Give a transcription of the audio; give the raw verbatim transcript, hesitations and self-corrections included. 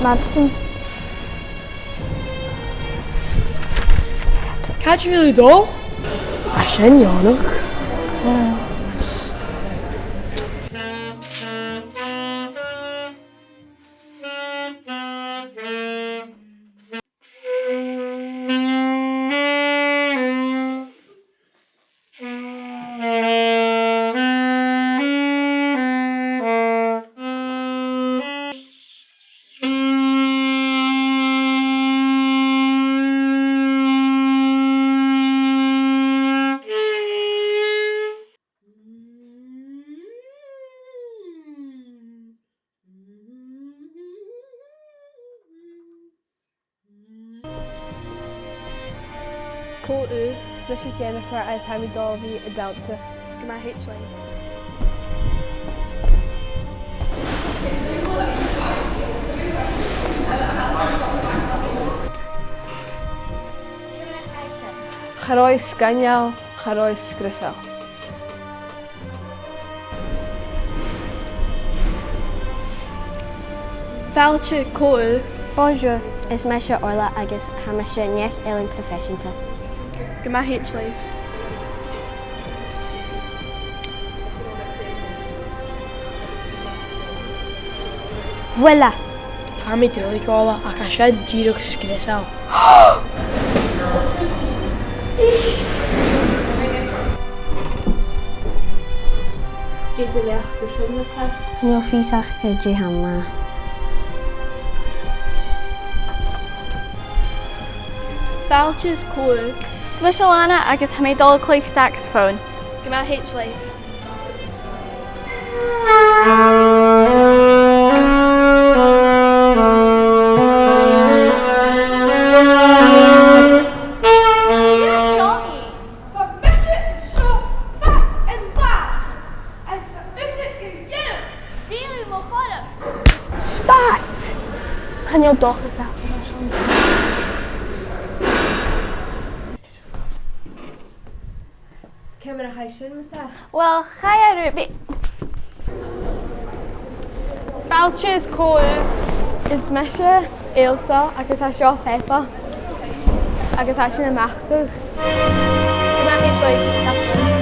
Madison. Càit a bheil thu dol? Tha sin neònach. Cò thu? Is mise Jennifer agus tha mi dol a bhith a' dannsa. Gu math thèid leibh. Cha robh e sgoinneil, cha robh e sgriosail. Fàilte, cò thu? Bonjour, is mise Orla agus tha mise neach-ealain proifeiseanta. Gu math thèid leibh. Voilà! Tha mi duilich, Orla, ach tha sin dìreach sgriosail. Dè do leisgeul, a Sheonag? Chan eil fhios agam dè th' ann. Fàilte, cò thu? Is mise Lana agus tha mi dol a chluich saxophone. Gu math thèid leibh. Seo mi. Bha mise an seo fad an latha, agus bha mise a' dèanamh. Dè mu mo chorp? Start! Chan eil dòchas agam. Ciamar a chaidh sin ma-thà? Uill, chaidh e ro-, bha- Fàilte, is cò thu? Is mise Ailsa agus tha seo Peppa agus tha sinn a-mach a-mach. Gu math thèid leibh.